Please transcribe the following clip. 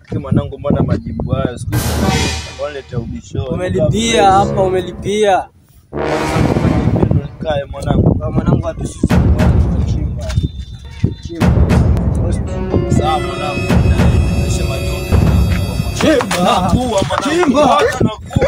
Lakini mwanangu, mbona majibu hayo siku hizi wanaletea ubisho. Umelipia hapa, umelipia. Nikae mwanangu. Kwa mwanangu hatusizi. Chimba. Chimba. Sawa mwanangu. Nasema nyoka. Chimba. Nakuwa mwanangu. Chimba. Nakuwa.